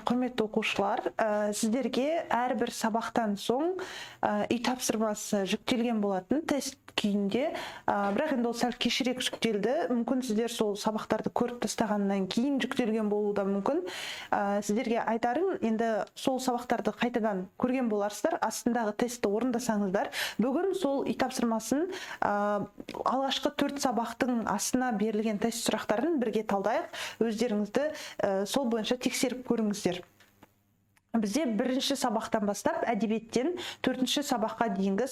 Құрметті оқушылар, сіздерге әрбір сабақтан соң үй тапсырмасы жүктелген болатын тест күйінде, бірақ енді ол сәл кешірек жүктелді. Мүмкін, сіздер сол сабақтарды көріп тастағаннан кейін жүктелген болуы да мүмкін. Сіздерге айтарым, енді сол сабақтарды қайтадан көрген боларсыздар, астындағы тестті орындасаңыздар. Бүгін сол үй тапсырмасын, алғашқы төрт сабақтың астына берілген тест сұрақтарын бірге талдайық. Өздеріңізді сол бойынша тексеріп көріңіздер. Бізде бірінші сабақтан бастап, әдебиеттен төртінші сабаққа дейінгі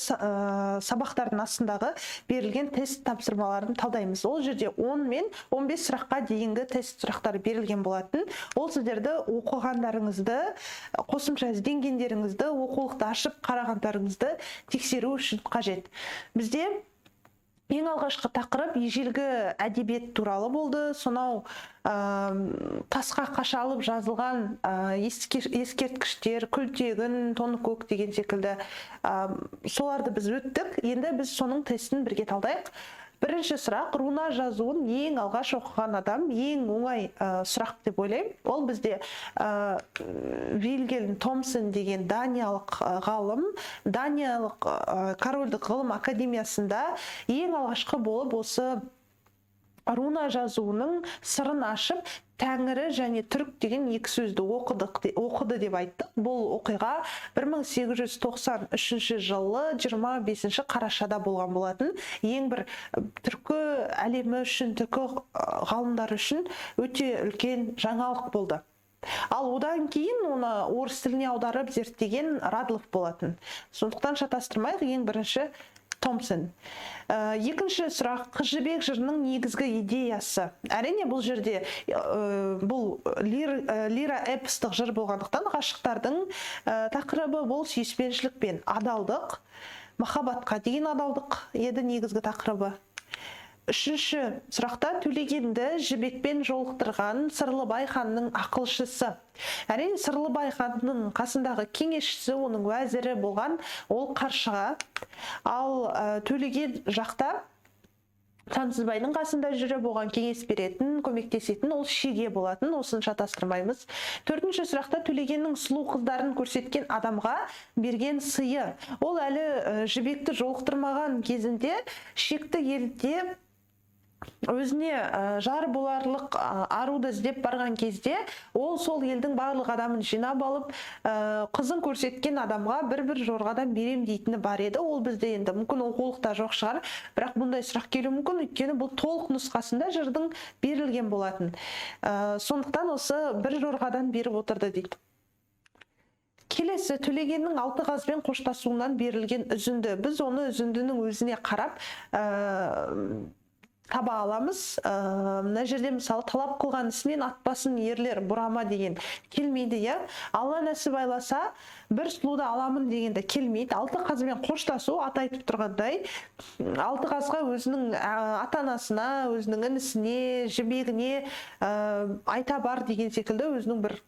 сабақтардың астындағы берілген тест тапсырмаларын талдаймыз. Ол жерде 10 мен 15 сұраққа дейінгі тест сұрақтары берілген болатын. Ол сіздерді оқығандарыңызды, қосымша ізденгендеріңізді, оқулықты ашып қарағандарыңызды тексеру үшін қажет. Бізде ең алғашқы тақырып ежелгі әдебиет туралы болды. Сонау тасқа қашалып жазылған ескерткіштер, Күлтегін, Тоныкөк деген секілді, соларды біз өттік. Енді біз соның тестін бірге талдайық. Бірінші сұрақ: руна жазуын ең алғаш оқыған адам. Ең оңай сұрақ деп ойлаймын. Ол бізде Вильгельм Томсен деген даниялық ғалым Даниялық корольдік ғылым академиясында ең алғашқы болып осы руна жазуының сырын ашып, тәңірі және түрік деген екі сөзді оқыды деп айттық. Бұл оқиға 1893 жылы 25 қарашада болған болатын. Ең бір түркі әлемі үшін, түркі ғалымдары үшін өте үлкен жаңалық болды. Ал одан кейін оны орыс тіліне аударып зерттеген Радлов болатын. Сондықтан шатастырмайық, ең бірінші Томпсон. Екінші сұрақ: Қыз Жібек жырының негізгі идеясы. Әрине, бұл жерде бұл лира эпостық жыр болғандықтан, ғашықтардың тақырыбы, бұл сүйіспеншілік пен адалдық, махаббатқа деген адалдық еді негізгі тақырыбы. Үшінші сұрақта Төлегенді Жібекпен жолықтырған Сырлыбай ханның ақылшысы. Әрине, Сырлыбай ханның қасындағы кеңесшісі, оның уәзірі болған ол Қаршыға. Ал Төлеген жақта Сансызбайдың қасында жүріп, оған кеңес беретін, көмектесетін ол Шеге болатын. Осыны шатастырмаймыз. Төртінші сұрақта Төлегеннің сұлу қыздарын көрсеткен адамға берген сыйы. Ол әлі Жібекті жолықтырмаған кезінде шекті елде өзіне жар боларлық аруды іздеп барған кезде, ол сол елдің барлық адамын жинап алып, қызын көрсеткен адамға бір-бір жорғадан берем дейтіні бар еді. Ол бізде енді мүмкін оқулықта жоқ шығар, бірақ бұндай сұрақ келуі мүмкін, өйткені бұл толық нұсқасында жырдың берілген болатын. Сондықтан осы бір жорғадан беріп отырды дейді. Келесі Төлегеннің алты қазбен қоштасуынан берілген үзінді. Біз оны үзіндінің өзіне қарап таба аламыз. Мына жерде, мысалы, талап қылған ісінен атпасын ерлер бұрама деген келмейді, иә. Алла нәсіп айласа, бір сұлуды аламын дегенде келмейді. Алты қазбен қоштасу, аты айтып тұрғандай, алты қазға, өзінің ата анасына, өзінің інісіне, Жібегіне айта бар деген секілді өзінің бір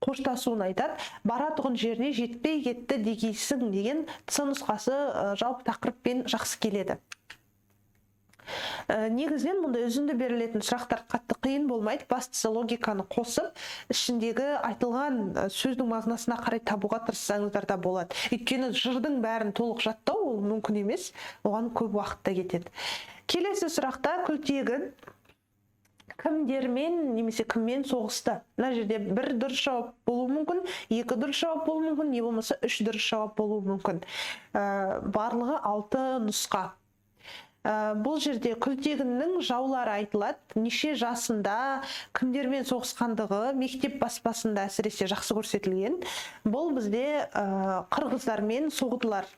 қоштасуын айтады. Баратұғын жеріне жетпей кетті дегейсің деген Ц нұсқасы жалпы тақырыппен жақсы келеді. Негізінен мұндай үзінді берілетін сұрақтар қатты қиын болмайды. Бастысы, логиканы қосып, ішіндегі айтылған сөздің мағынасына қарай табуға тырыссаңыздар да болады, өйткені жырдың бәрін толық жаттау ол мүмкін емес, оған көп уақыт та кетеді. Келесі сұрақта Күлтегін кімдермен немесе кіммен соғысты? Мына жерде бір дұрыс жауап болуы мүмкін, екі дұрыс жауап болуы мүмкін, не болмаса үш дұрыс жауап болуы мүмкін. Барлығы алты нұсқа. Бұл жерде Күлтегіннің жаулары айтылады, неше жасында кімдермен соғысқандығы мектеп баспасында әсіресе жақсы көрсетілген. Бұл бізде қырғыздар мен соғдылар.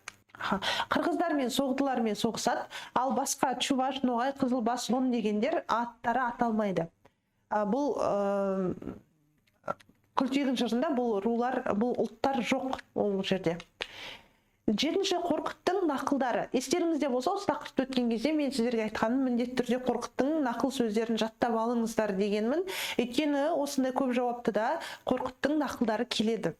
Қырғыздар мен соғдылармен соғысады, ал басқа чуваш, ноғай, қызылбас, ғұн дегендер аттары аталмайды. Бұл Күлтегін жырында бұл рулар, бұл ұлттар жоқ ол жерде. Жетінші, Қорқыттың нақылдары. Естеріңізде болса, осы тақырыпты өткен кезде мен сіздерге айтқаным: міндетті түрде Қорқыттың нақыл сөздерін жаттап алыңыздар дегенмін, өйткені осындай көп жауапты да Қорқыттың нақылдары келеді.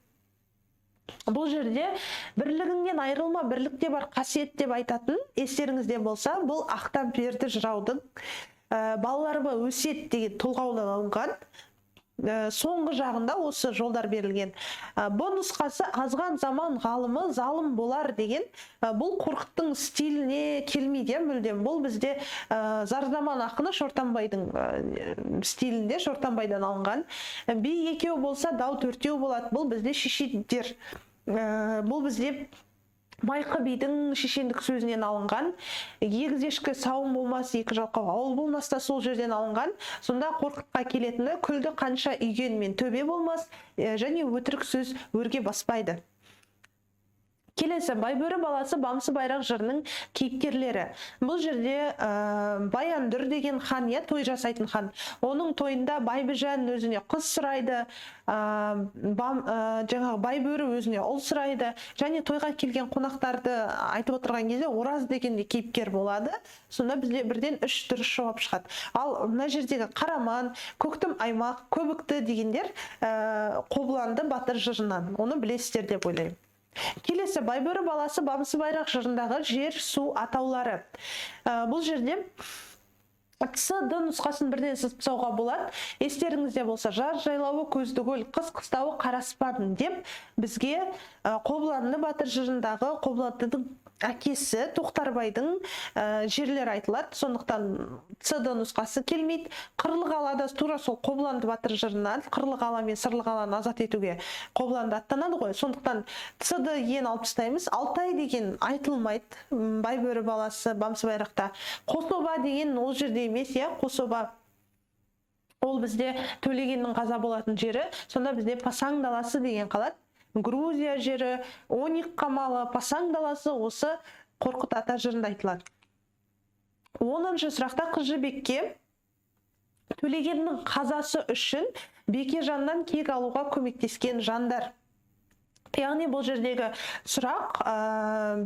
Бұл жерде бірлігіңнен айырылма, бірлікте бар қасиет деп айтатын, естеріңізде болса, бұл Ақтамберді жыраудың «Балаларыма өсиет» деген толғауынан алынған. Соңғы жағында осы жолдар берілген. Б нұсқасы азған заман ғалымы залым болар деген, бұл Қорқыттың стиліне келмейді, мүлдем. Бұл бізде Зарзаман ақыны Шортанбайдың стилінде, Шортанбайдан алынған. Би екеу болса, дау төртеу болады. Бұл бізде шешендер. Бұл бізде Майқы бидің шешендік сөзінен алынған. Егіз ешкі сауын болмас, екі жалқау ауыл болмас та сол жерден алынған. Сонда Қорқытқа келетіні күлді қанша үйгенмен төбе болмас, және өтірік сөз өрге баспайды. Келесі Байбөрі баласы Бамсы Байрақ жырының кейіпкерлері. Бұл жерде Баяндүр деген хан, иә, той жасайтын хан. Оның тойында Байбіжан өзіне қыз сұрайды, жаңағы Байбөрі өзіне ұл сұрайды. Және тойға келген қонақтарды айтып отырған кезде Ораз деген де кейіпкер болады. Сонда бізде бірден үш дұрыс жауап шығады. Ал мына жердегі Қараман, Көктім аймақ, Көбікті дегендер, Қобыланды батыр жырынан. Оны білесіздер деп ойлаймын. Келесі Байбөрі баласы Бамсы Байрақ жырындағы жер, су атаулары. Бұл жерде С, Д нұсқасын бірден сызып тастауға болады. Естеріңізде болса, жаз жайлауы көзді көл, қыс қыстауы қараспан деп бізге Қобыланды батыр жырындағы Қобыландының әкесі Тоқтарбайдың жерлері айтылады. Сондықтан С, Д нұсқасы келмейді. Қырлы қалада тура сол Қобыланды батыр жырынан Қырлы қала мен Сырлы қаланы азат етуге Қобыланды аттанады ғой. Сондықтан С, Д, Е-ні алып тастаймыз. Алтай деген айтылмайды Байбөрі баласы Бамсы Байрақта. Қособа деген ол жерде емес, иә, Қособа ол бізде Төлегеннің қаза болатын жері. Сонда бізде Пасаң даласы деген қалады. Грузия жері, Оник қамалы, Пасаң даласы осы Қорқыт ата жырында айтылады. 10-шы сұрақта Қыз Жібекке Төлегеннің қазасы үшін Бекежаннан кек алуға көмектескен жандар. Яғни бұл жердегі сұрақ,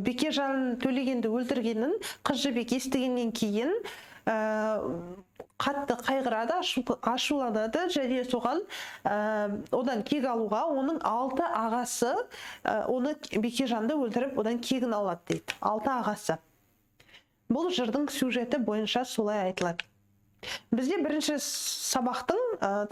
Бекежан Төлегенді өлтіргенін Қыз Жібек естігеннен кейін, қатты қайғырады, ашуланады және соған, одан кек алуға оның 6 ағасы, оны Бекежанды өлтіріп, одан кегін алады дейді. 6 ағасы. Бұл жырдың сюжеті бойынша солай айтылады. Бізде бірінші сабақтың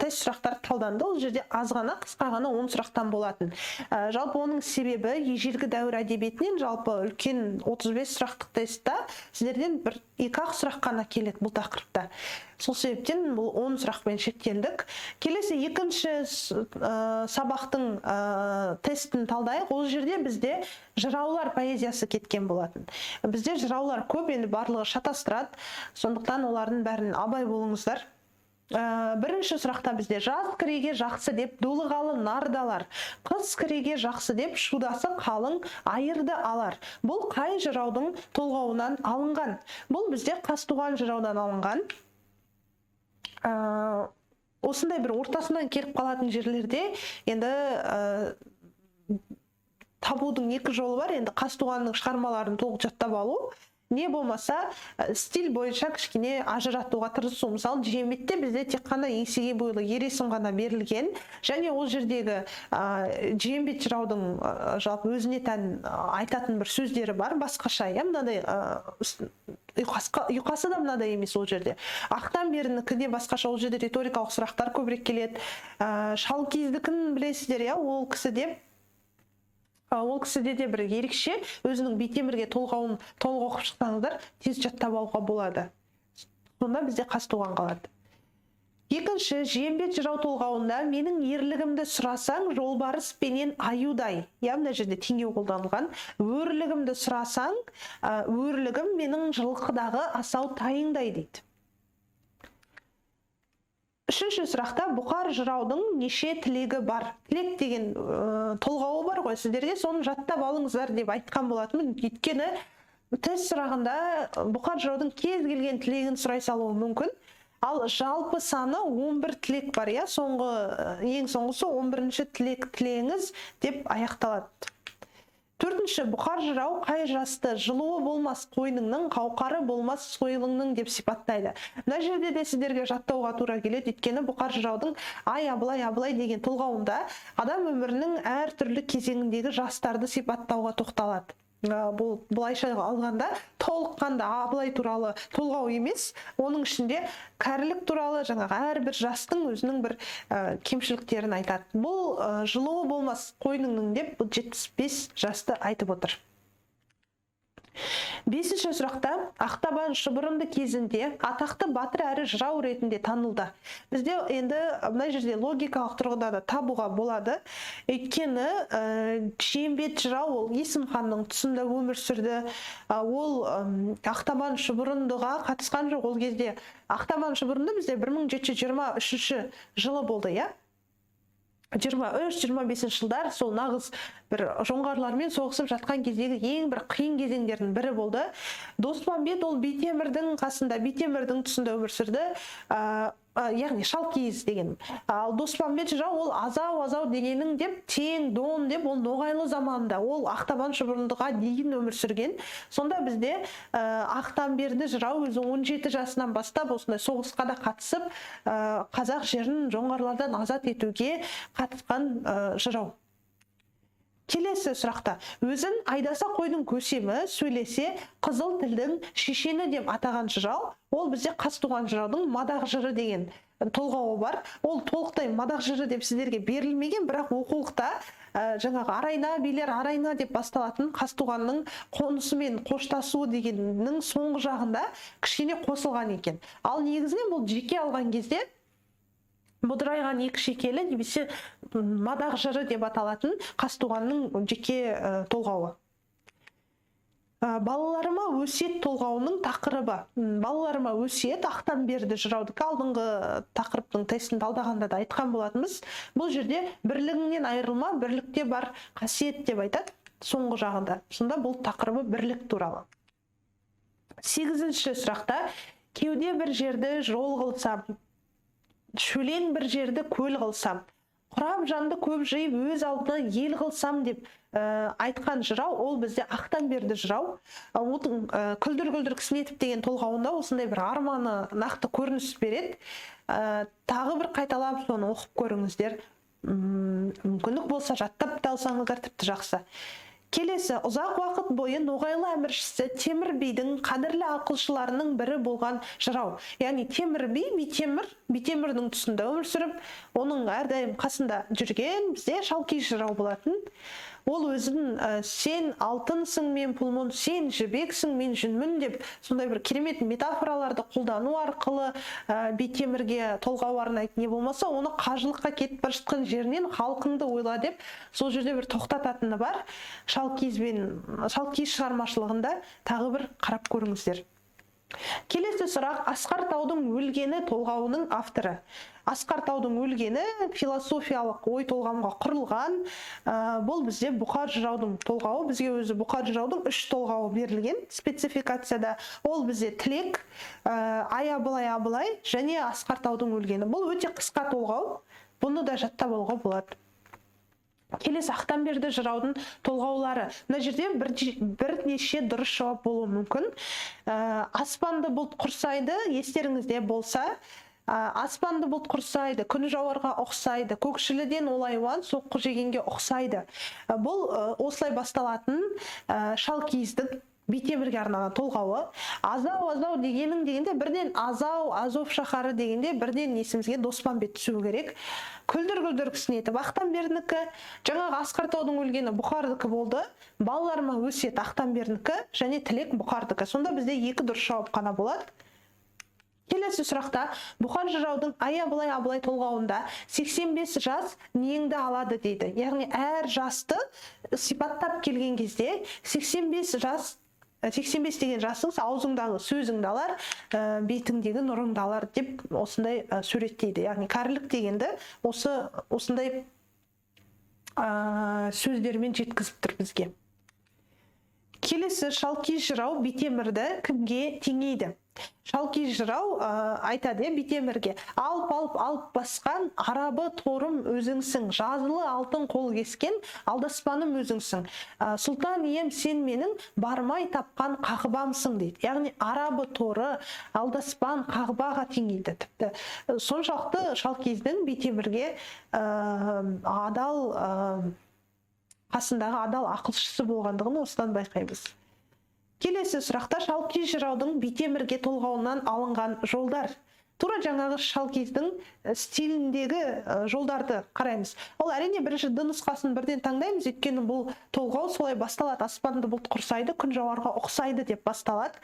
тест сұрақтары талданды. Ол жерде аз ғана, қысқа ғана 10 сұрақтан болатын. Жалпы оның себебі ежелгі дәуір әдебиетінен жалпы үлкен 35 сұрақтық тестта сіздерден бір екі-ақ сұрақ қана келеді бұл тақырыпта. Сол себептен бұл 10 сұрақпен шектелдік. Келесі екінші сабақтың тестін талдайық. Ол жерде бізде жыраулар поэзиясы кеткен болатын. Бізде жыраулар көп, енді барлығы шатастырады. Сондықтан олардың бәрін абай болыңыздар. Бірінші сұрақта бізде жаз кіреге жақсы деп дулығалы нардалар, қыс кіреге жақсы деп шудасы қалың айырды алар. Бұл қай жыраудың толғауынан алынған? Бұл бізде Қазтуған жыраудан алынған. Осындай бір ортасынан келіп қалатын жерлерде енді, табудың екі жолы бар. Енді Қазтуғанның шығармаларын толық жаттап алу, не болмаса, стиль бойынша кішкене ажыратуға тырысу. Мысалы, Жиембетте бізде тек қана еңсеге бойлы ер есім ғана берілген, және ол жердегі, Жиембет жыраудың, жалпы өзіне тән, айтатын бір сөздері бар, басқаша, иә, мынадай, ұйқасы да мынадай емес ол жерде. Ақтан берінікі де басқаша, ол жерде риторикалық сұрақтар көбірек келеді. Шалкиіздікін білесіздер, иә, ол кісіде ол кісіде де бір ерекше өзінің Байтемірге толғауын толық оқып шықсаңыздар, тез жаттап алуға болады. Сонда бізде Қазтуған қалады. Екінші, Жиембет жырау толғауында менің ерлігімді сұрасаң, жолбарыс пенен аюдай. Иә, мына жерде теңеу қолданылған. Өрлігімді сұрасаң, өрлігім менің жылқыдағы асау тайыңдай дейді. Үшінші сұрақта Бұқар жыраудың неше тілегі бар? Тілек деген, толғауы бар ғой сіздерге, соны жаттап алыңыздар деп айтқан болатынмын. Өйткені тест сұрағында Бұқар жыраудың кез келген тілегін сұрай салуы мүмкін. Ал жалпы саны 11 тілек бар, иә, ең соңғысы 11-ші тілек тілеңіз деп аяқталады. Төртінші, Бұқар жырау қай жасты жылуы болмас қойныңның, қауқары болмас сойылыңның деп сипаттайды. Мына жерде де сіздерге жаттауға тура келеді, өйткені Бұқар жыраудың ай абылай абылай деген толғауында адам өмірінің әртүрлі кезеңіндегі жастарды сипаттауға тоқталады. Бұл былайша алғанда толыққанды Абылай туралы толғау емес, оның ішінде кәрілік туралы жаңағы әрбір жастың өзінің бір кемшіліктерін айтады. Бұл жылуы болмас қойныңның деп бұл 75 жасты айтып отыр. Бесінші сұрақта Ақтабан шұбырынды кезінде атақты батыр әрі жырау ретінде танылды. Бізде енді мына жерде логикалық тұрғыда да табуға болады. Өйткені Жиембет жырау ол Есім ханның тұсында өмір сүрді. Ол Ақтабан шұбырындыға қатысқан жоқ. Ол кезде Ақтабан шұбырынды бізде 1723 жылы болды, иә? 23-25 жылдар сол нағыз бір жоңғарлармен соғысып жатқан кездегі ең бір қиын кезеңдердің бірі болды. Доспамбет ол Битемірдің қасында, Битемірдің тұсында өмір сүрді, яғни Шалкиіз деген. Ал Доспамбет жырау ол азау азау дегенің деп, тең дон деп, ол ноғайлы заманында, ол Ақтабан шұбырындыға дейін өмір сүрген. Сонда бізде Ақтамберді жырау өзі 17 жасынан бастап осындай соғысқа да қатысып, қазақ жерін жоңғарлардан азат етуге қатысқан жырау. Келесі сұрақта өзін айдаса қойдың көсемі, сөйлесе қызыл тілдің шешені деп атаған жырау, ол бізде Қазтуған жыраудың Мадақ жыры деген толғауы бар. Ол толықтай Мадақ жыры деп сіздерге берілмеген, бірақ оқулықта жаңағы арайна билер арайна деп басталатын Қазтуғанның қонысымен қоштасуы дегеннің соңғы жағында кішкене қосылған екен. Ал негізінен бұл жеке алған кезде бұдырайған екі шекелі немесе Мадақ жыры деп аталатын Қазтуғанның жеке толғауы. Балаларыма өсиет толғауының тақырыбы. Балаларыма өсиет Ақтамберді жыраудікі, алдыңғы тақырыптың тестін талдағанда да айтқан болатынбыз. Бұл жерде бірлігіңнен айырылма, бірлікте бар қасиет деп айтады соңғы жағында. Сонда бұл тақырыбы бірлік туралы. Сегізінші сұрақта кеуде бір жерді жол қылсам, шөлен бір жерді көл қылсам, құрап жанды көп жиып өз алдына ел қылсам деп айтқан жырау, ол бізде Ақтамберді жырау. Оның күлдір-күлдір кісінетіп деген толғауында осындай бір арманы нақты көрініс береді. Тағы бір қайталап соны оқып көріңіздер. Мүмкіндік болса жаттап та алсаңыздар тіпті жақсы. Келесі ұзақ уақыт бойы Ноғайлы әміршісі Темір бидің қадірлі ақылшыларының бірі болған жырау. Яғни Темір би Битемірдің тұсында өмір сүріп, оның әрдайым қасында жүрген бізде Шалкиіз жырау болатын. Ол өзін сен алтынсың, мен пұлмын, сен жібексің, мен жүнмін деп сондай бір керемет метафораларды қолдану арқылы Битемірге толғау арнайды. Не болмаса оны қажылыққа кетіп бара жатқан жерінен халқыңды ойла деп сол жерде бір тоқтататыны бар. Шалкиіз шығармашылығында тағы бір қарап көріңіздер. Келесі сұрақ Асқар таудың өлгені толғауының авторы. Асқар таудың өлгені философиялық ой толғамға құрылған. Бұл бізде Бұқар жыраудың толғауы. Бізге өзі Бұқар жыраудың 3 толғауы берілген спецификацияда. Ол бізде Тілек, Ай Абылай Абылай және Асқар таудың өлгені. Бұл өте қысқа толғау. Бұны да жаттап алуға болады. Келесі Ақтамберді жыраудың толғаулары. Мына жерде бірнеше дұрыс жауап болуы мүмкін. Аспанды бұлт құрсайды, естеріңізде болса, аспанды бұлт құрсайды, күн жауарға ұқсайды, көкшіліден ол айуан соққы жегенге ұқсайды. Бұл осылай басталатын Шалкиіздің Битемірге арналған толғауы. Азау азау дегенің дегенде бірден Азау, Азов шаһары дегенде бірден есімізге Доспамбет түсу керек. Күлдір күлдір кісінетіп Ақтамбердінікі, жаңағы Асқар таудың өлгені Бұқардікі болды. Балаларыма өсиет Ақтамбердінікі және Тілек Бұқардікі. Сонда бізде екі дұрыс жауап қана болады. Келесі сұрақта Бұқар жыраудың Ай Абылай Абылай толғауында 85 жас неңді алады дейді. Яғни әр жасты сипаттап келген кезде 85 жас, 85 деген жасыңыз аузыңдағы сөзіңді алар, бетіңдегі нұрыңды алар деп осындай суреттейді. Яғни кәрілік дегенді осындай сөздермен жеткізіп тұр бізге. Келесі Шалкиіз жырау Битемірді кімге теңейді? Шалкиіз жырау айтады Битемірге: алп алп алп басқан арабы торым өзіңсің, жазылы алтын қол кескен алдаспаным өзіңсің, сұлтан ием сен менің бармай тапқан қағбамсың дейді. Яғни арабы торы алдаспан қағбаға теңейді. Тіпті соншалықты Шалкиіздің Битемірге адал Қасындағы адал ақылшысы болғандығын осыдан байқаймыз. Келесі сұрақта Шалкиіз жыраудың Битемірге толғауынан алынған жолдар. Тура жаңағы Шалкиіздің стиліндегі жолдарды қараймыз. Ол әрине бірінші Д нұсқасын бірден таңдаймыз, өйткені бұл толғау солай басталады. Аспанды бұлт құрсайды, күн жауарға ұқсайды деп басталады.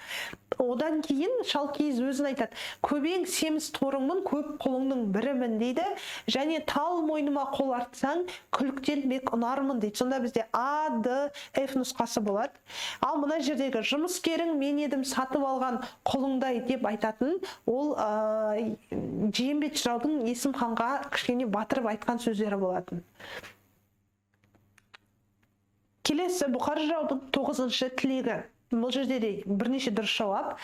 Одан кейін Шалкиіз өзін айтады. Көбең семіз торыңмын, көп құлыңның бірімін дейді. Және тал мойныма қол артсаң, күліктен бек ұнармын дейді. Сонда бізде А, Д, Ф нұсқасы болады. Ал мына жердегі жұмыскерің мен едім сатып алған құлыңдай деп айтатын, ол Жиенбет жыраудың Есім ханға кішкене батырып айтқан сөздері болатын. Келесі Бұқар жыраудың 9-шы тілегі. Бұл жерде де бірнеше дұрыс жауап.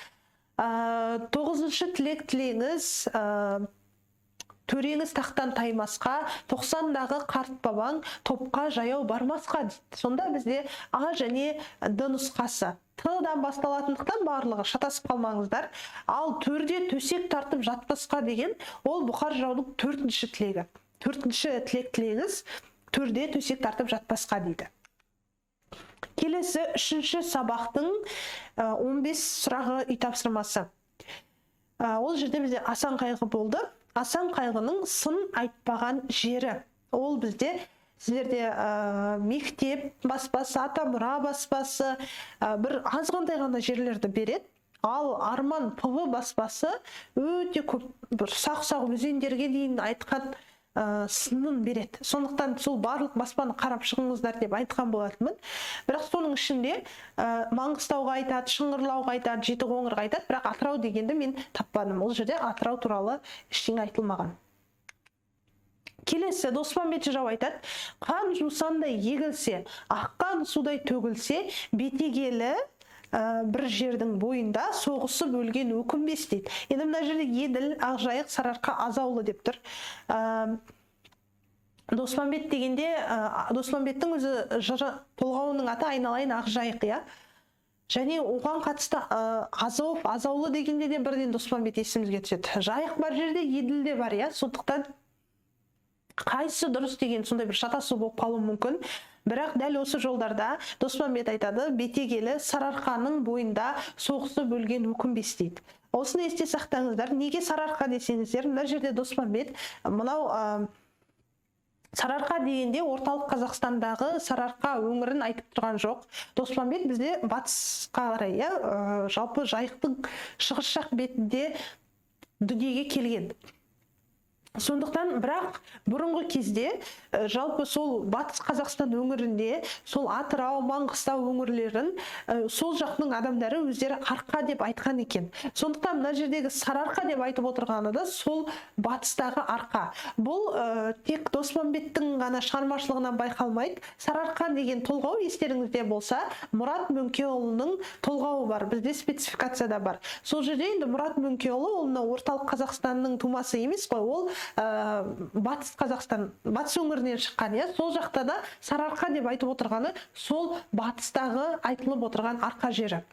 9-шы тілек тілеңіз, төреңіз тақтан таймасқа, 90-дағы қарт бабаң топқа жаяу бармасқа дейді. Сонда бізде А және Д нұсқасы. Т-дан басталатындықтан барлығы шатасып қалмаңыздар. Ал төрде төсек тартып жатпасқа деген ол Бұқар жыраудың 4-ші тілегі. 4-ші тілек тілеңіз төрде төсек тартып жатпасқа дейді. Келесі 3-ші сабақтың 15 сұрағы үй тапсырмасы. Ол жерде бізде Асан қайғы болды. Асан қайғының сын айтпаған жері. Ол бізде сіздерде мектеп баспасы, Атамұра баспасы, бір азғантай ғана жерлерді береді. Ал Арман ПВ баспасы өте көп бір ұсақ-ұсақ өзендерге дейін айтқан сынын береді. Сондықтан сол барлық баспаны қарап шығыңыздар деп айтқан болатынмын. Бірақ соның ішінде Маңғыстауға айтады, Шыңғырлауға айтады, Жетіқоңырға айтады, бірақ Атырау дегенді мен таппадым. Ол жерде Атырау туралы ештеңе айтылмаған. Келесі Доспанбет жырау айтады, қан жусандай егілсе, аққан судай төгілсе, бетегелі бір жердің бойында соғысып өлген өкінбес дейді. Енді мына жерде Еділ, Ақжайық, Сарыарқа, Азаулы деп тұр. Доспанбет дегенде, Доспанбеттің өзі жыры толғауының аты айналайын Ақжайық, иә. Және оған қатысты Азов, Азаулы дегенде де бірден Доспанбет есімізге түседі. Жайық бар жерде Еділ де бар, иә. Сондықтан қайсысы дұрыс деген сондай бір шатасу болып қалуы мүмкін. Бірақ дәл осы жолдарда Доспанбет айтады, бетегелі Сарыарқаның бойында соғысып өлген өкінбес дейді. Осыны есте сақтаңыздар. Неге Сарыарқа десеңіздер, мына жерде Доспанбет мынау Сарыарқа дегенде орталық Қазақстандағы Сарыарқа өңірін айтып тұрған жоқ. Доспанбет бізде батысқа қарай, иә, жалпы Жайықтың шығыс жақ бетінде дүниеге келген. Сондықтан бірақ бұрынғы кезде жалпы сол батыс Қазақстан өңірінде сол Атырау, Маңғыстау өңірлерін сол жақтың адамдары өздері арқа деп айтқан екен. Сондықтан мына жердегі Сарыарқа деп айтып отырғаны да сол батыстағы арқа. Бұл тек Доспанбеттің ғана шығармашылығынан байқалмайды. Сарыарқа деген толғау естеріңізде болса, Мұрат Мөңкеұлының толғауы бар, бізде спецификацияда бар. Сол жерде енді Мұрат Мөңкеұлы ол мына орталық Қазақстанның тумасы емес қой, ол батыс Қазақстан, батыс өңірінен шыққан, иә. Сол жақта да Сарыарқа деп айтып отырғаны сол батыстағы айтылып отырған арқа жері.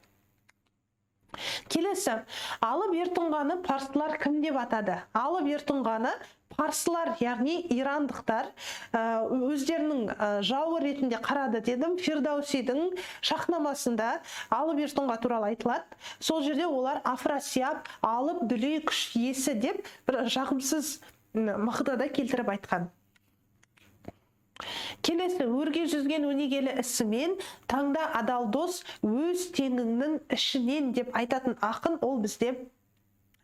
Келесі, Алып Ертұңғаны парсылар кім деп атады? Алып Ертұңғаны парсылар, яғни ирандықтар, өздерінің жауы ретінде қарады дедім. Фирдаусидің шахнамасында Алып Ертұңға туралы айтылады. Сол жерде олар Афрасияб, алып дүлей күш иесі деп бір жағымсыз мағынада келтіріп айтқан. Келесі, өрге жүзген өнегелі ісімен, таңда адал дос өз теңіңнің ішінен деп айтатын ақын ол бізде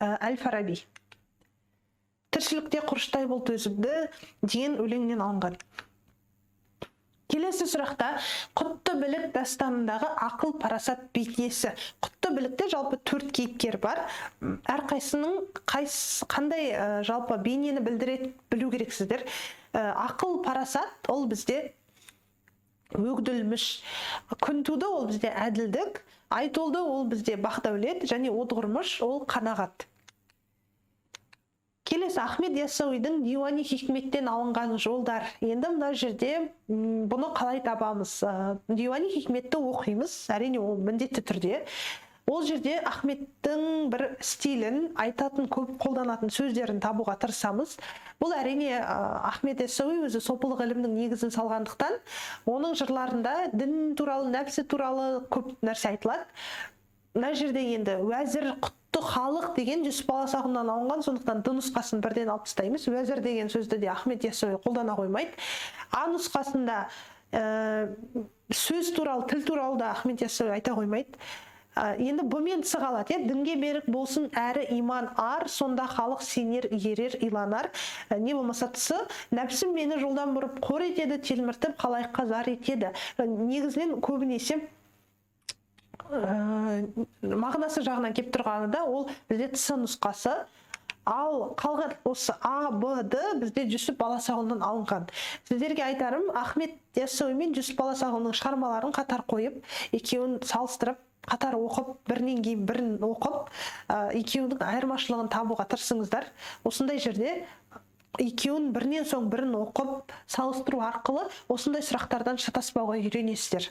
Әл-Фараби. Тіршілікте құрыштай бол төзімді деген өлеңнен алынған. Келесі сұрақта Құтты білік дастанындағы ақыл парасат бейнесі. Құтты білікте жалпы 4 кейіпкер бар. Әрқайсының қандай жалпы бейнені білдіреді білу керексіздер. Ақыл парасат ол бізде өгділміш, күнтуды ол бізде әділдік, айтолды ол бізде бақдәулет және отғырмыш ол қанағат. Келесі, Ахмет Яссауидің Диуани хикметтен алынған жолдар. Енді мына жерде бұны қалай табамыз? Диуани хикметті оқимыз, әрине ол міндетті түрде. Ол жерде Ахметтің бір стилін, айтатын, көп қолданатын сөздерін табуға тырысамыз. Бұл әрине Ахмет Яссауи өзі сопылық ілімнің негізін салғандықтан, оның жырларында дін туралы, нәпсі туралы көп нәрсе айтылады. Мына жерде енді уәзір, құтты халық деген Жүсіп Баласағұннан алынған, сондықтан Д нұсқасын бірден алып тастаймыз. Уәзір деген сөзді де Ахмет Яссауи қолдана қоймайды. А нұсқасында сөз туралы, тіл туралы да Ахмет Яссауи айта қоймайды. Енді Б мен С қалады, дінге берік болсын әрі иман ар, сонда халық сенер, ерер, иланар. Не болмаса С, нәпсім мені жолдан бұрып қор етеді, телміртіп халайыққа зар етеді. Негізінен көбінесе мағынасы жағынан келіп тұрғаны да ол бізде С нұсқасы. Ал қалған осы А, Б, Д бізде Жүсіп Баласағұннан алынған. Сіздерге айтарым, Ахмет Яссауи мен Жүсіп Баласағұнның шығармаларын қатар қойып, екеуін салыстырып, қатар оқып, бірінен кейін бірін оқып, екеуінің айырмашылығын табуға тырысыңыздар. Осындай жерде екеуін бірінен соң бірін оқып, салыстыру арқылы осындай сұрақтардан шатаспауға үйренесіздер.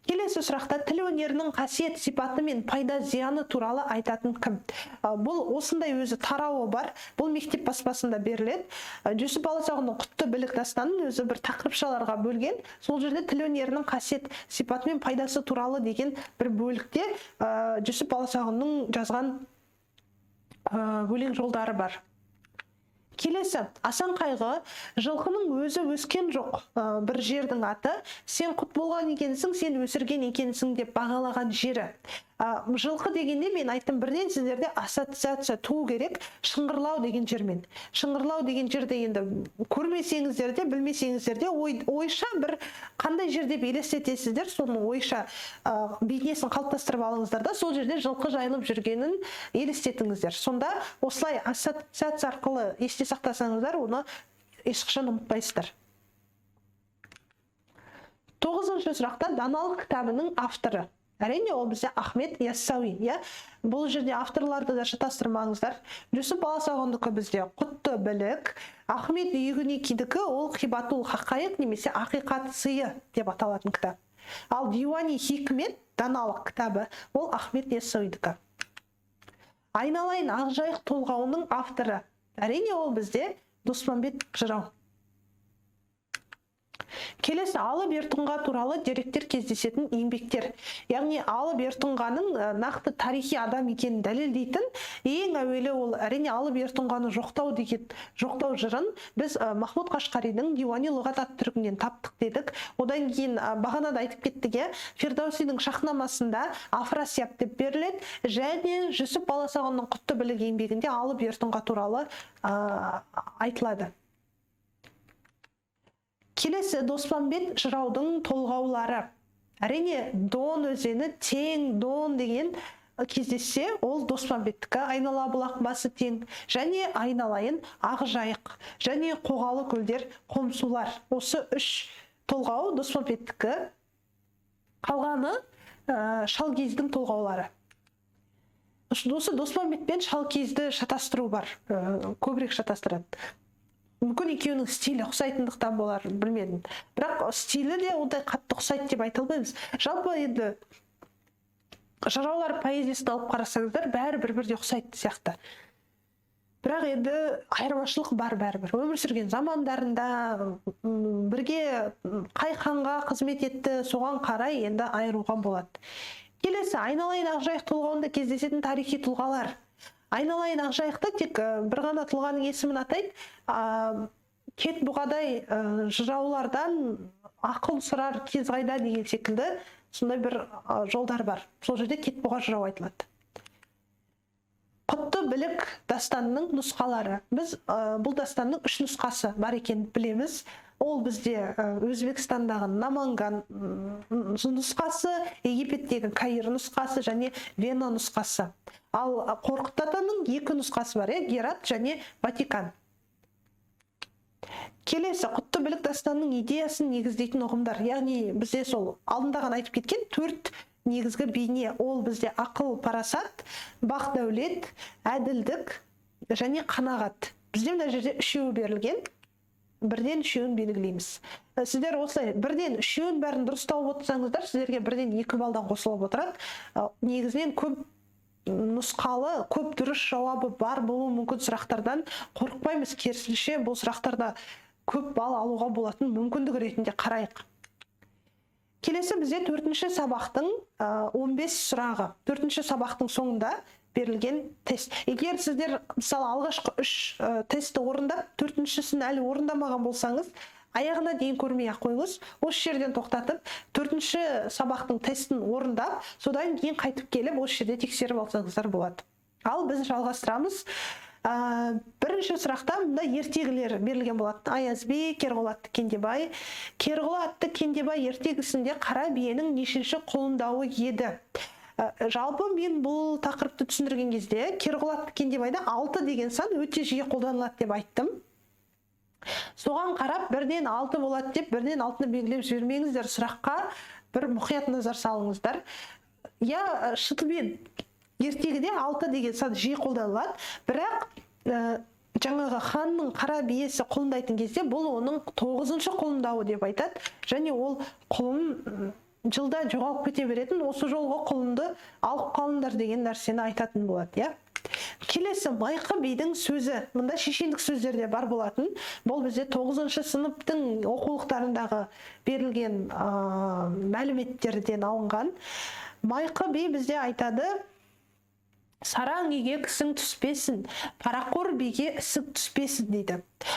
Келесі сұрақта тіл өнерінің қасиет сипаты мен пайда зияны туралы айтатын кім? Бұл осындай өзі тарауы бар. Бұл мектеп баспасында беріледі. Жүсіп Баласағұнның Құтты білік дастанын өзі бір тақырыпшаларға бөлген. Сол жерде тіл өнерінің қасиет сипаты мен пайдасы туралы деген бір бөлікте Жүсіп Баласағұнның жазған өлең жолдары бар. Келесі, Асан Қайғы, жылқының өзі өскен жоқ, бір жердің аты, сен құт болған екенсің, сен өсірген екенсің деп бағалаған жері. Жылқы дегенде мен айттым, бірден сіздерде ассоциация туу керек Шыңғырлау деген жермен. Шыңғырлау деген жерде енді көрмесеңіздер де, білмесеңіздер де, ойша бір қандай жер деп елестетесіздер, соның ойша бейнесін қалыптастырып алыңыздар да, сол жерде жылқы жайылып жүргенін елестетіңіздер. Сонда осылай ассоциация арқылы есте сақтасаңыздар, оны ешқашан ұмытпайсыздар. 9-шы сұрақта даналық кітабының авторы. Әрине, ол бізде Ахмет Яссауи, иә? Бұл жерде авторларды да шатастырмаңыздар. Жүсіп Баласағұндікі бізде Құтты білік, Ахмет Йүгінекидікі ол Қибатул Хақайық немесе Ақиқат сыйы деп аталатын кітап. Ал Диуани Хикмет даналық кітабы ол Ахмет Яссауидікі. Айналайын Ақжайық толғауының авторы. Әрине, ол бізде Доспамбет жырау. Келесі Алып Ер Тұңға туралы деректер кездесетін еңбектер. Яғни Алып Ер Тұңғаның нақты тарихи адам екенін дәлелдейтін ең әуелі ол әрине Алып Ер Тұңғаны жоқтау деген жоқтау жырын біз Махмұд Қашқаридің Диуани лұғат ат түркінен таптық дедік. Одан кейін бағана да айтып кеттік, иә, Фирдаусидің Шахнамасында Афрасияб деп беріледі және Жүсіп Баласағұнның Құтты білік еңбегінде Алып Ер Тұңға туралы айтылады. Келесі Доспамбет жыраудың толғаулары. Әрине, Дон өзені, тең, Дон деген кездессе, ол Доспамбеттікі, айнала бұлақ басы тең, және айналайын Ақжайық, және қоғалы көлдер, қомсулар. Осы үш толғау Доспамбеттікі, қалғаны Шалкиіздің толғаулары. Осы Доспамбет пен Шалкиізді шатастыру бар, көбірек шатастырады. Мүмкін екеуінің стилі ұқсайтындықтан болар, білмедім. Бірақ стилі де ондай қатты ұқсайды деп айта алмаймыз. Жалпы енді жыраулар поэзиясын алып қарасаңыздар, бәрі бір-біріне ұқсайтын сияқты. Бірақ енді айырмашылық бар бәрібір. Өмір сүрген замандарында, бірге қай ханға қызмет етті, соған қарай енді айыруға болады. Келесі Айналайын Ақжайық толғауында кездесетін тарихи тұлғалар. Айналайын Ақжайықта тек бір ғана тұлғаның есімін атайды. Кет бұғадай жыраулардан ақыл сұрар кез қайда деген секілді сондай бір жолдар бар. Сол жерде кет бұға жырау айтылады. Құтты білік дастанының нұсқалары. Біз бұл дастанның үш нұсқасы бар екенін білеміз. Ол бізде Өзбекстандағы Наманган нұсқасы, Египеттегі Каир нұсқасы және Вена нұсқасы. Ал Қорқыт атаның екі нұсқасы бар, Герат және Ватикан. Келесі Құтты білік дастанының идеясын негіздейтін ұғымдар. Яғни бізде сол алдында ғана айтып кеткен төрт негізгі бейне. Ол бізде ақыл, парасат, бақ дәулет, әділдік және қанағат. Бізде мына жерде үшеуі берілген. Бірден үшеуін белгілейміз. Сіздер осылай бірден үшеуін бәрін дұрыс тауып отырсаңыздар, сіздерге бірден 2 балдан қосылып отырады. Негізінен көп нұсқалы, көп дұрыс жауабы бар болуы мүмкін сұрақтардан қорықпаймыз. Керісінше, бұл сұрақтарда көп балл алуға болатын мүмкіндік ретінде қарайық. Келесі бізде 4-ші сабақтың 15 сұрағы. 4-ші сабақтың соңында берілген тест. Егер сіздер мысалы алғашқы 3 тестті орындап, 4-шісін әлі орындамаған болсаңыз, аяғына дейін көрмей ақ қойыңыз. Осы жерден тоқтатып, 4-ші сабақтың тестін орындап, содан кейін қайтып келіп, осы жерде тексеріп алсаңыздар болады. Ал біз жалғастырамыз. Бірінші сұрақта мында ертегілер берілген болатын. Аяз би, Керғұл атты Кендебай. Керғұл атты Кендебай ертегісінде қара биенің нешінші құлындауы еді? Жалпы мен бұл тақырыпты түсіндірген кезде Керғұл атты Кендебайда 6 деген сан өте жиі қолданылады деп айттым. Соған қарап бірден 6 болады деп бірден 6-ны белгілеп жібермеңіздер, сұраққа бір мұқият назар салыңыздар. Я шынымен ертегіде 6 деген сан жиі қолданылады, бірақ жаңағы ханның қара биесі құлындайтын кезде бұл оның 9-шы құлындауы деп айтады. Және ол құлын жылда жоғалып кете беретін, осы жолғы құлынды алып қалыңдар деген нәрсені айтатын болады, иә. Келесі Майқы бидің сөзі. Мында шешендік сөздер де бар болатын. Бұл бізде 9-шы сыныптың оқулықтарындағы берілген мәліметтерден алынған. Майқы би бізде айтады: сараң үйге кісің түспесін, парақор биге ісік түспесін дейді.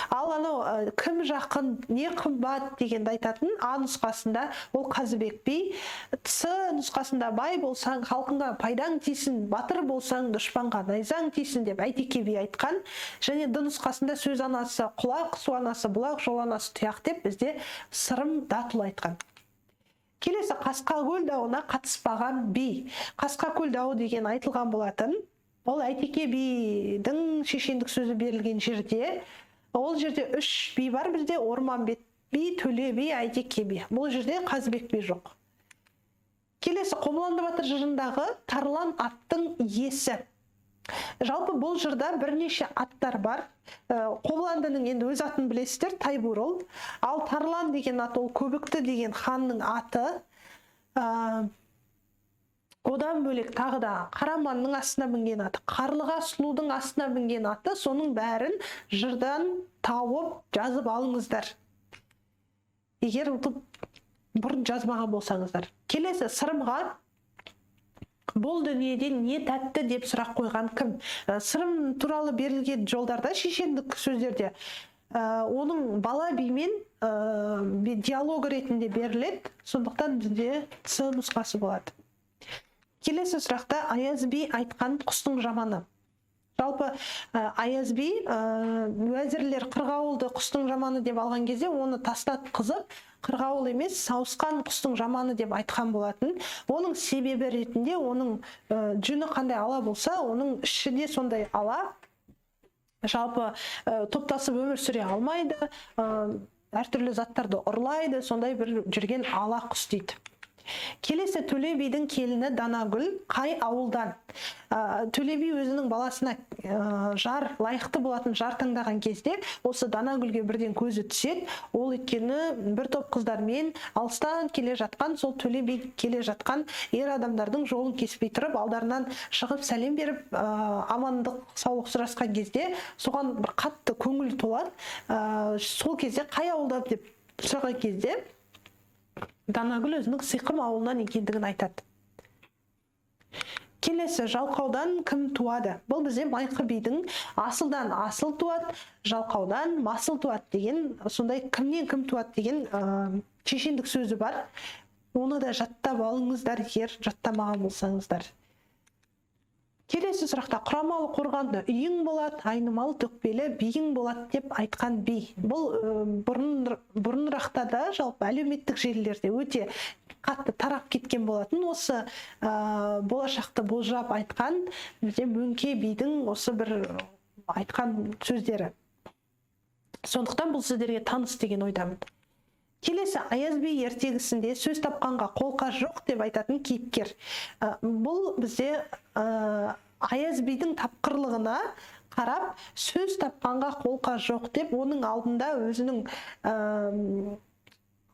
Ал анау кім жақын, не қымбат дегенді айтатын А нұсқасында ол Қазыбек би, С нұсқасында бай болсаң халқыңа пайдаң тисін, батыр болсаң дұшпанға найзаң тисін деп Әйтеке би айтқан. Және Д нұсқасында сөз анасы құлақ, су анасы бұлақ, жол анасы тұяқ деп бізде Сырым Датұлы айтқан. Келесі Қасқакөл дауына қатыспаған би. Қасқакөл дауы деген айтылған болатын. Ол Әйтеке бидің шешендік сөзі берілген жерде. Ол жерде 3 би бар бізде: Орманбет би, Төле би, Әйтеке би. Бұл жерде Қазыбек би жоқ. Келесі Қобыланды батыр жырындағы Тарлан аттың иесі. Жалпы бұл жырда бірнеше аттар бар. Қобыландының енді өз атын білесіздер, Тайбурыл. Ал Тарлан деген ат ол Көбікті деген ханның аты. Одан бөлек тағы да Қараманның астына мінген аты, Қарлыға сұлудың астына мінген аты. Соның бәрін жырдан тауып жазып алыңыздар, егер бұрын жазбаған болсаңыздар. Келесі Сырымға бұл дүниеде не тәтті деп сұрақ қойған кім? Сырым туралы берілген жолдарда, шешендік сөздерде оның бала бимен диалог ретінде беріледі, сондықтан бізде С нұсқасы болады. Келесі сұрақта Аяз би айтқан құстың жаманы. Жалпы Аяз би уәзірлер қырғауылды құстың жаманы деп алған кезде оны тастатқызып, қырғауыл емес, сауысқан құстың жаманы деп айтқан болатын. Оның себебі ретінде оның жүні қандай ала болса, оның іші де сондай ала. Жалпы топтасып өмір сүре алмайды, әртүрлі заттарды ұрлайды, сондай бір жүрген ала құс дейді. Келесі Төле бидің келіні Данагүл қай ауылдан? Төле би өзінің баласына жар, лайықты болатын жар таңдаған кезде осы Данагүлге бірден көзі түседі. Ол өйткені бір топ қыздармен алыстан келе жатқан, сол Төле би келе жатқан ер адамдардың жолын кеспей тұрып, алдарынан шығып сәлем беріп, амандық саулық сұрасқан кезде соған бір қатты көңіл толады. Сол кезде қай ауылдан деп сұраған кезде Данагүл өзінің Сиқым ауылынан екендігін айтады. Келесі жалқаудан кім туады? Бұл бізде Майқы бидің асылдан асыл туады, жалқаудан масыл туады деген, сондай кімнен кім туады деген шешендік сөзі бар. Оны да жаттап алыңыздар, егер жаттамаған болсаңыздар. Келесі сұрақта құрамалы қорғанды үйің болады, айнымалы төкпелі биің болады деп айтқан би. Бұл бұрынырақта да жалпы әлеуметтік желілерде өте қатты тарап кеткен болатын. Осы болашақты болжап айтқан бізде Мөңке бидің осы бір айтқан сөздері. Сондықтан бұл сіздерге таныс деген ойдамын. Келесі Аяз би ертегісінде сөз тапқанға қолқа жоқ деп айтатын кейіпкер. Бұл бізде Аяз бидің тапқырлығына Қарап, сөз тапқанға қолқа жоқ деп, оның алдында өзінің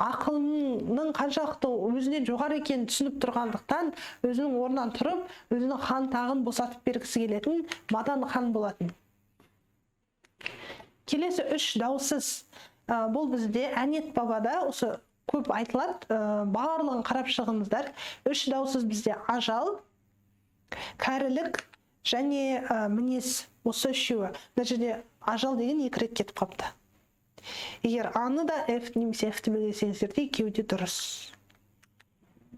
ақылының қаншалықты өзінен жоғары екенін түсініп тұрғандықтан, өзінің орнынан тұрып, өзінің хан тағын босатып бергісі келетін Мадан хан болатын. Келесі үш даусыз, бұл бізде Әнет бабада осы көп айтылады, барлығын қарап шығыңыздар. Үш даусыз бізде ажал, кәрілік және мінез, осы үшеуі. Мына жерде ажал деген екі рет кетіп қалыпты. Егер А-ны да F немесе F-ті белгілесеңіздер де, екеуі де дұрыс.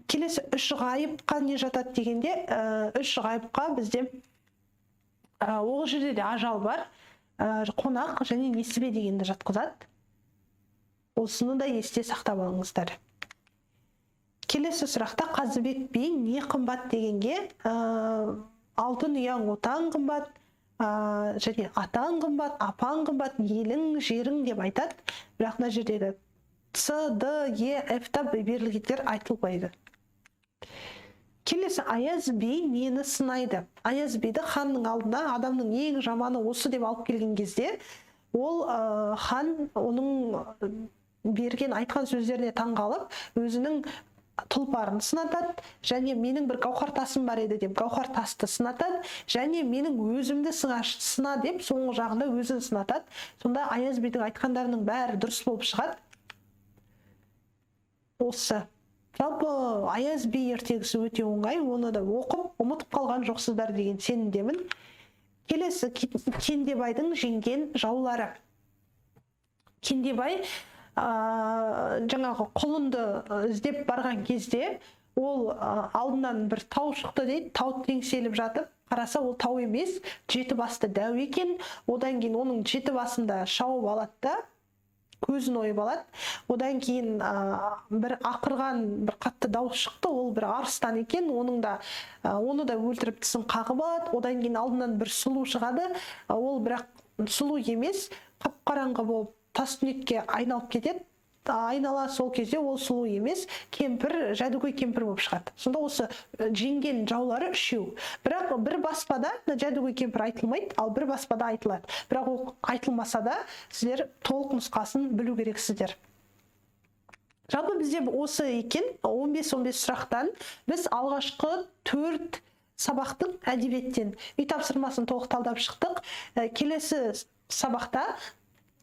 Келесі үш ғайыпқа не жатады дегенде, үш ғайыпқа бізде, ол жерде де ажал бар, қонақ және несібе дегенді жатқызады. Осыны да есте сақтап алыңыздар. Келесі сұрақта Қазыбек би не қымбат дегенге, алтын ұяң отан қымбат, және атаң қымбат, апаң қымбат, елің, жерің деп айтады. Бірақ мына жердегі С, Д, Е, Ф та берілгендер айтылмайды. Келесі Аяз би нені сынайды? Аяз биді ханның алдына адамның ең жаманы осы деп алып келген кезде, ол, хан оның берген айтқан сөздеріне таңғалып, өзінің тұлпарын сынатады, және менің бір гауһар тасым бар еді деп гауһар тасты сынатады, және менің өзімді сына деп соңғы жағында өзін сынатады. Сонда Аяз бидің айтқандарының бәрі дұрыс болып шығады. Осы жалпы Аяз би ертегісі өте оңай, оны да оқып ұмытып қалған жоқсыздар деген сенімдемін. Келесі Кендебайдың жеңген жаулары. Кендебай жаңағы құлынды іздеп барған кезде, ол, алдынан бір тау шықты дейді. Тау теңселіп жатып қараса, ол тау емес, жеті басты дәу екен. Одан кейін оның жеті басында шауып алады да, көзін ойып алады. Одан кейін, бір ақырған бір қатты дауыс шықты, ол бір арыстан екен, оны да өлтіріп, тісін қағып алады. Одан кейін алдынан бір сұлу шығады, ол бірақ сұлу емес, қап-қараңғы болып тас түнекке айналып кетеді айнала. Сол кезде ол сұлу емес, кемпір, жәдігөй кемпір болып шығады. Сонда осы жеңген жаулары үшеу. Бірақ бір баспада мына жәдігөй кемпір айтылмайды, ал бір баспада айтылады. Бірақ ол айтылмаса да, сіздер толық нұсқасын білу керексіздер. Жалпы бізде осы екен. 15-15 сұрақтан біз алғашқы 4 сабақтың әдебиеттен үй тапсырмасын толық талдап шықтық. Келесі сабақта,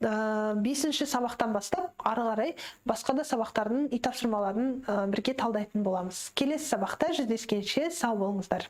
бесінші сабақтан бастап ары қарай басқа да сабақтардың үй тапсырмаларын бірге талдайтын боламыз. Келесі сабақта жүздескенше сау болыңыздар.